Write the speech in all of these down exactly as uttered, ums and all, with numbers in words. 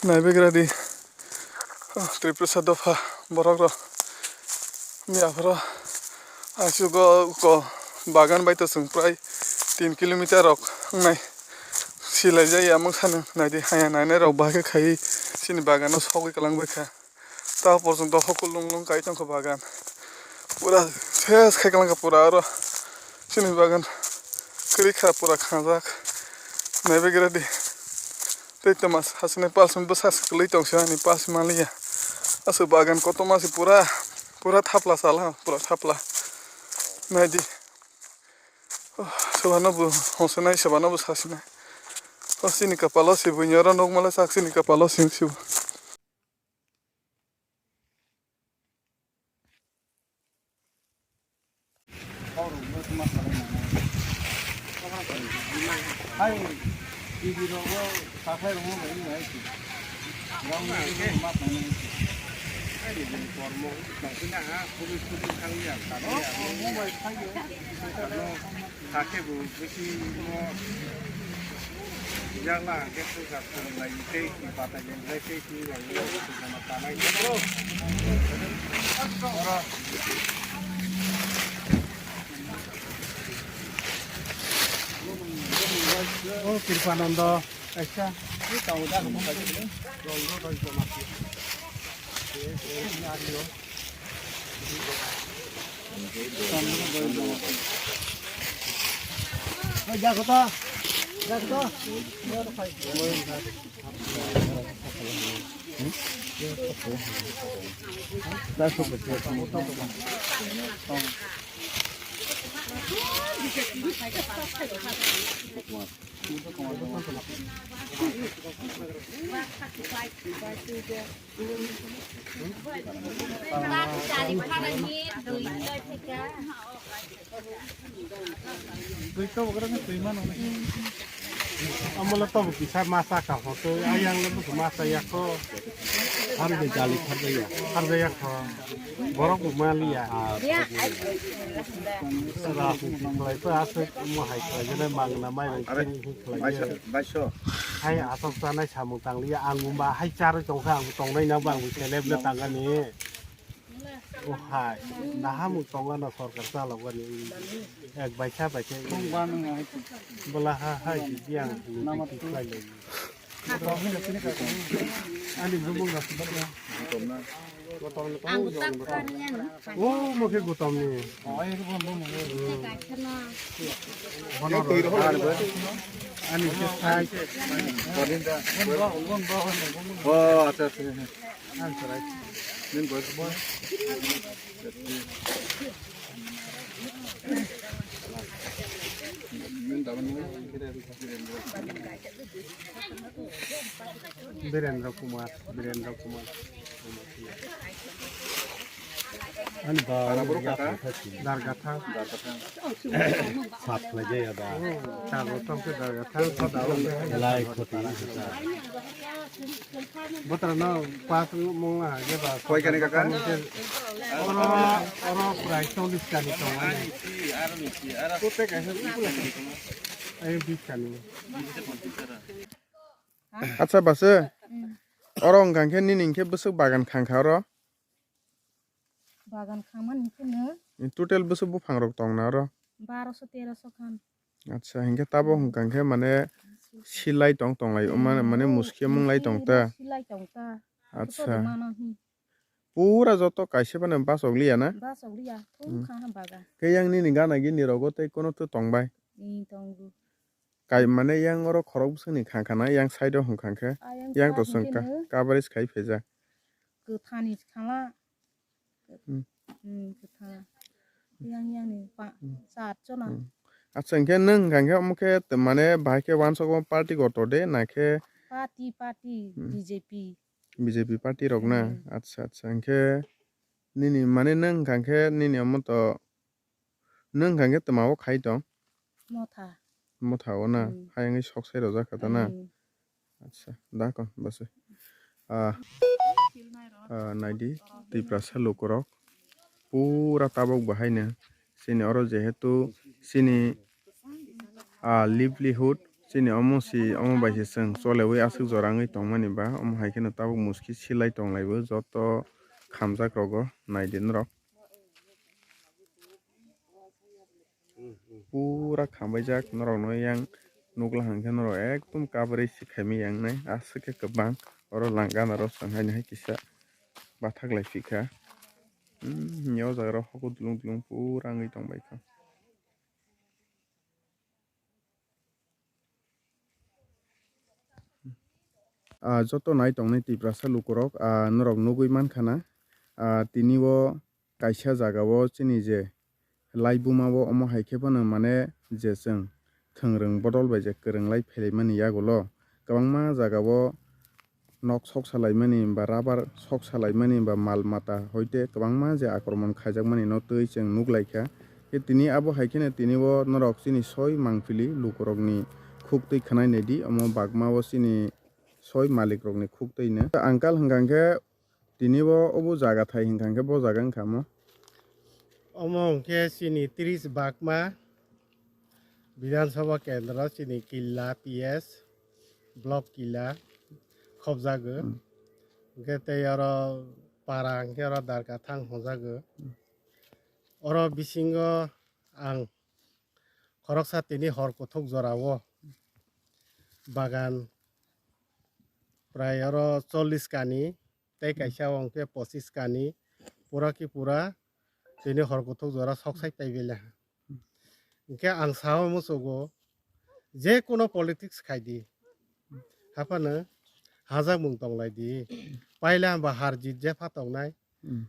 Naibegradi, oh, Tripura dopha borok rok. Ni apharo aswk o ko bagan bai to chwng prai tin kilometer rok wngnai. Silai jaya mung sano naidi haya nainai rok bahai khe khaiwi chini bagano sogwi kwlangbai kha. Ta porjonto hokol lung lung kai tongkha bagan. Pura ses khai kwlangkha pura oro. Chini bagan kwrwi kha pura khangjak. Naibegradi. Tei toma sasini pal simi bwsa kwlwi tongse ani pal simi manliya. Aswk bagan kotorma se pura, pura thapla sala, pura thapla. Naidi. Oh, soba no bo hongse nai, soba no bo sasi nai. Oh, chini kapalo se buini oro nukmale sak chini kapalo simi sibo. Hai, T V rogo sathai rogo bai bai. Rong ni ma tong ni. Hai, kormo tong ni ha, police police kang ya. Oh, mobile khai. Sakhe bo bisi mo jagla hwnkhe swngchar swrwng lai tei ki batai lai tei ki lai tei ki jama tanai. O Kripanando kaisa. Amala tobo kisa masa ka hoto ayang le buku masa yakho. Harjai jali kharjaya. Kharjaya kho. Borok bo maliya. Rajniti khlai pha aswk omo hai khlai jene mangna mai rok. Are, kini hi khlai baisho, je. Baisho. Hai aswk chanai samung tangliya ang mumba hai charwi tongkha ang tongnai na bo ang seleb le tangani. O hai nahamung tongla na sorkar chalok ani ek baisa baisa. Bola ha hai di yang ni khlai le. Ani bumung na. Ang tak kariyan. O mokhe gutom ni. Ani ke sai. O acha acha. Ang sarai. Nin boy boy. Birendra Kumar, Birendra Kumar. Ani ba Dargatha. Dargatha. Sat lagi ya ba. Dargatha ke Dargatha. Elai khoti. Botra no pas mung ha je ba. Koi kani kaka? Oro, oro prai chollish kani tong ani. Ai bis kani. Acha base. Oro wngkha khe nini hinkhe bwswk bagan khangkha oro? Bagan khangmani khe no. Total bwswk buphang rok tong na oro? Baroso teroso khan. Acha, hinkhe tabok hwnkha khe mane silai tong tonglai, mane, mane muskhe munglai tong ta. Silai tong ta. Acha. Pura joto kaisa phano bachok liya na? Bachok liya, thung kha ha bagan. Khe yang nini gana gini rogo tei kono to tong bai? Ni tongo. Kai mane yang oro khorok bwswkni khangkha na, yang side o hwnkha khe. Yang to swngkha, coverage khai phaijak. Kwthani khala. Hmm, kwthang. Yang, yang ni pa, sat chona. Acha, hinkhe nwng hwnkha khe omo khe mane bahai khe wansok party kotor de, na khe? Party, party, B J P. B J P party rok na? Acha, acha, hinkhe nini mane nwng hwnkha khe nini omo to Nwng hwnkha khe twma o khai tong? Motha. Motha o na? Hayungwi sok sai rojak kha ta na? Acha, da ko bwswi. Ah, ah, naidi, Tiprasa lukurok pura tabok bo haino chini oro jehetu chini, ah, livelihood, Chini omo si, omo bai se chwng cholewi aswk jora wngwi tongmani ba, omo hai kheno tabuk muski silai tonglaibo joto khamjak rogo naidi norok. Pura khambaijak norokno yang nukla hwnkhe norok ekdom kabrwi si khaimai yang nai aswk khe kwbang oro langana rok chwng haino hai kisa bathak lai phikha. Hmm, o jaga rok hoku dulung dulung pura wngwi tongbaikha. Ah, joto nai tongnai Tiprasa lukurok, ah, norok nugwi mankha na, ah, tini o kaisa jaga o chini je laibuma o omo hai khe phano mane je chwng thwngrwng bodol bai je kwrwng lai phailaimani yagulo kwbangma jaga o nok sok salaimani ba rubber sok salaimani ba mal mata hoite kwbangma je akromon khaijakmani no twi chwng nuk lai kha. Khe tini abo hai kheno tini o norok chini soi mangpili lukurokni khuk twi khwnai naidi, omo bagma o chini soi malik rokni khuk twi no. Uncle hwnkha khe tini o obo jaga thai hwnkha khe bo jaga wngkha mo. Omo hwnkhe chini tris bagma Bidhan Sabha Kendro chini Killa P S, Block Killa khobjago. Hmm. Hwnkhe tei oro para hwnkhe oro Darka thang hwnjago. Hmm. Oro bisingo ang khoroksa tini hor kuthuk jorao bagan prai oro chollish kani tei kaisa o hwnkhe pochis kani pura ki pura tini hor kuthuk jora sok sai pai bele ha. Hwnkhe ang sao muchugo je kuno politics khai di haphano hajakmung tonglai di paila hwnba har jit jepha tongnai. Hmm.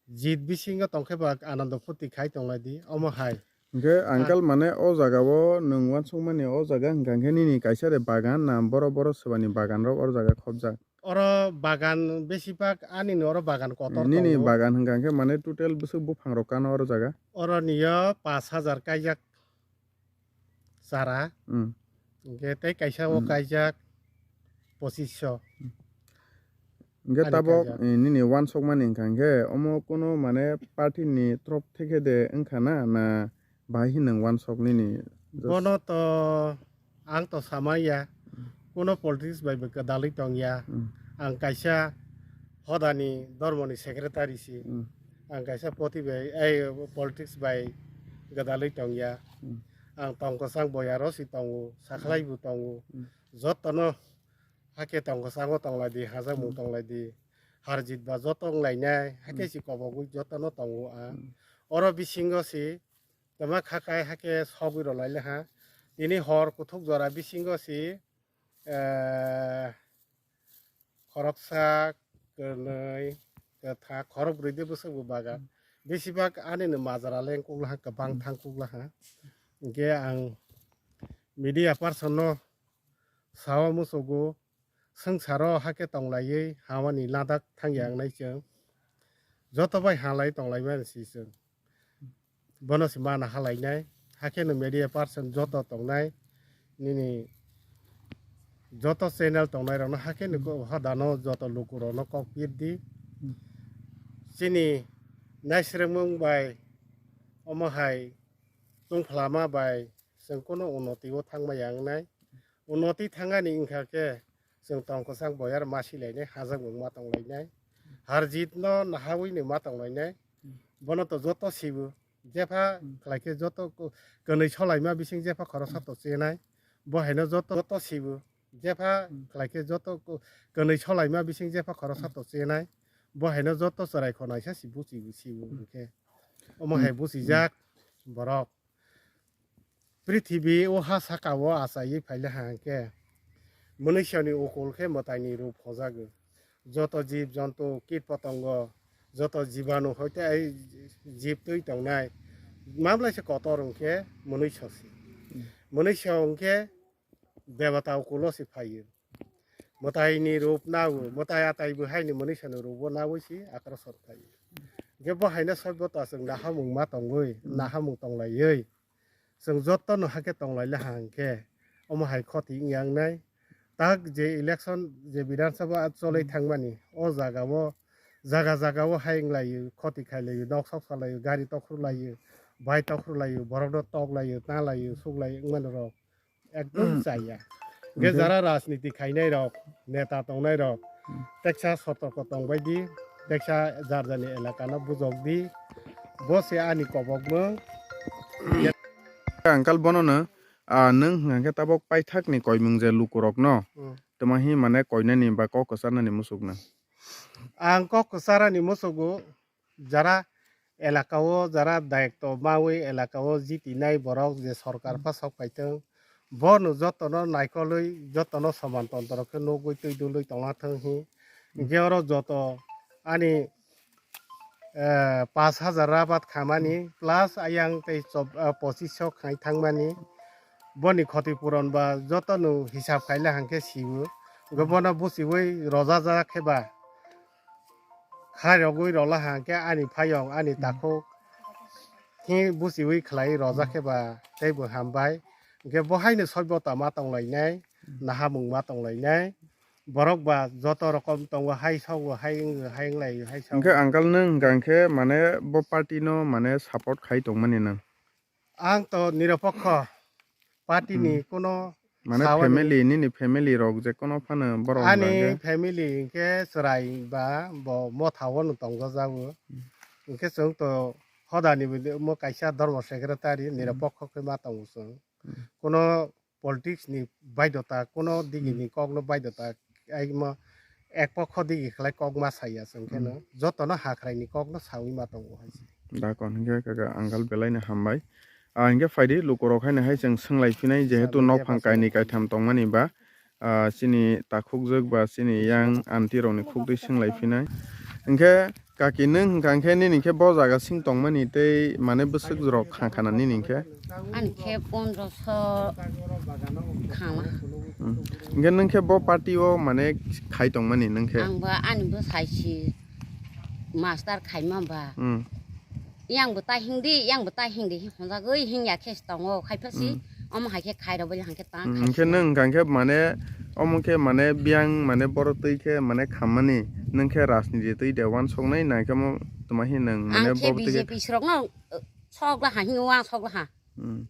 Jit bisingo tongkhe ba anando phuti khai tonglai di, omo hai. Hwnkhe uncle, mane o jaga o nwng uansukmani o jaga hwnkha khe nini kaisa de bagan na borok borok swbani bagan rok o jaga khobjak? Oro bagan besibak ani ni oro bagan kotor tongo. Nini bagan hwnkha khe mane total bwswk buphang rok kano oro jaga? Oro niyo pash hajar kaijak chara. Hmm. Hwnkhe tei kaisa o kaijak pochisho. Hwnkhe ani tabok kaijak. Eh, nini uansukmani hwnkha khe omo kuno mane party ni trop theke de wngkha na, na bahai hin nwng uansuk nini? Bono to ang to samaya, kuno politics bai bo kwdalwi tongya. Hmm. Ang kaisa hodani dormoni secretary si. Hmm. Ang kaisa poti bai, ei, politics bai gwdalwi tongya. Hmm. Ang tong kwchang boyaro si tongo, sakhlai bo tongo. Hmm. Jotono hakhe tong kwchango tonglai di, hajakmung tonglai di, harjit ba joto wnglainai, hakhe si kobogwi jotono tongo ang. Hmm. Oro bisingo si tama khakai hakhe sogwi rwlai le ha. Tini hor kuthuk jora bisingo si, eh, khoroksa, kwnwi, kwthak, khorokbrwi de bwswk bo bagan. Hmm. Besibak ani no majra leng kuk laha, kwbang thang kuk laha. Hwnkhe ang media person no sao muchugo, swngcharo hakhe tonglaiwi hamani ladak thangya wngnai chwng. Joto bai halai tonglaimani si chwng. Bono se mana halainai, hakhe no media person joto tongnai, nini joto channel tongnai rokno hakhe no ko-, hodano joto lukurokno kok pir di. Hmm. Chini naisrwngmung bai, omo hai tungphlama bai chwng kuno unnoti o thangma ya wngnai. Unnoti thangani wngkha khe chwng tong kwchang boyar ma silainai, hajakmung ma tonglainai, harjit no nahawi ni ma tonglainai. Bono to joto sibo, jepha khlai khe joto ko-, kwnwi solaima bising jepha khoroksa to chenai. Bo haino joto, joto sibo, jepha khlai khe joto ko-, kwnwi solaima bising jepha khoroksa to chenai. Bo haino joto chwrai khonaisa si buchibo sibo hwnkhe. Omo hai buchijak borok. Prithibi o ha saka o achaiwi phaile ha hwnkhe, mwnwisani ukul khe mwtaini rup hojago. Joto jib jontu, kit potongo, joto jibanu hoite ai jib twi tongnai, mamlaisa kotor hwnkhe mwnwiso se. Mwnwiso hwnkhe debata ukulo se phaio. Mwtaini rup nao, mwtai atai bo haini mwnwisano rubo nawi si akrosor khlai. Hwnkhe bo haino soibota chwng nahamung ma tongwi, nahamung tonglaiwi chwng jotono hakhe tonglaile ha hwnkhe omo hai khoti wngya wngnai. Tak je election je Bidhan Sabha cholwi thangmani o jagao, jaga jagao hai wnglaio, khoti khailaio, nok sok salaio, gari tokhru laio, bai tokhru laio, borokno tok laio, ta laio, suk laio wngmani rok. Ekdom chaya. Hwnkhe jara rajniti khainai rok, neta tongnai rok, teksa sotorko tongbai di, teksa jar jarni elaka no bujok di, bo se ani kobokmung. Uncle bono no, ah, nwng hwnkhe tabok paithak ni koimung je lukurok no, hmm, tuma hi mane koinani ba kok kwcharnani musuk no? Ang kok kwcharani musugo, jara elaka o jara dayokto mawi elaka o jitinai borok je sorkar pha sok paitwng, bono jotono naikolwi jotono soman tontro khe nugwi twi dulwi tongna thwng hi. Hwnkhe oro joto ani, eh, pash hajar rabat khamani plus ayang tei chob-, ah, pochis so khai thangmani, boni khoti puron ba jotono hisab khaile hwnkhe sio. Hwnkhe bono buchiwi rojajak khe ba khairogwi rola hwnkhe ani phayong, ani takhuk khe buchiwi khlai rojak khe ba teibo hambai. Hwnkhe bo haino soibota ma tonglainai, nahamung ma tonglainai. Borok ba joto rokom tongo, hai sogo, hai wngo, hai wnglai, hai sogo. Hwnkhe uncle nwng hwnkha hwnkhe mane bo party no mane support khai tongmani nwng? Ang to nirapokho. Party ni, hmm, kuno mane sawani family, nini family rok je kuno phano borok ani hwnkha hwnkhe? Family hwnkhe chwrai ba bo motha o no tongjajago. Hmm. Hwnkhe chwng to hodani bo mo kaisa dharma secretary, hmm, nirapokho khe ma tongo chwng. Hmm. Kuno politics ni baidota, kuno digi ni kok no baidota, ai mo ek pokho digi khlai kok ma saya se, hwnkhe no joto no hakrai ni kok no sawi ma tongo hai se. Dakon hwnkhe kaka uncle belai no hambai. Ah, hwnkhe phaidi lukurok haino hai chwng swnglai phinai, jehetu nok phang kainwi kaitham tongmani ba, ah, chini takhukjwk ba chini yang aunty rokni khukdwi swnglai phinai. Hwnkhe kaki nwng hwnkha hwnkhe nini khe bo jaga sing tongmani tei mane bwswk rok kha khana nini khe? Ani khe pondroso khana. Hmm. Hwnkhe nwng khe bo party o mane khai tongmani nwng khe? Ang ba ani bwsai si master khaima ba. Hmm. Yang bwtai hingdi, yang bwtai hingdi, honjagwi hingya khe se tongo, khai pha si, hmm, omo hai khe khai rw bali hang khe tang khai. Hmm, hwnkhe nwng hwnkha hwnkhe mane, omo khe mane biyang mane boro twi khe mane khammani, nwng khe rajniti twi de uansuknai, nai khe mo tuma hi nwng mane ang khe bo twi khe B J P srok no, uh, sok la ha, hing uang sok la ha. Hmm.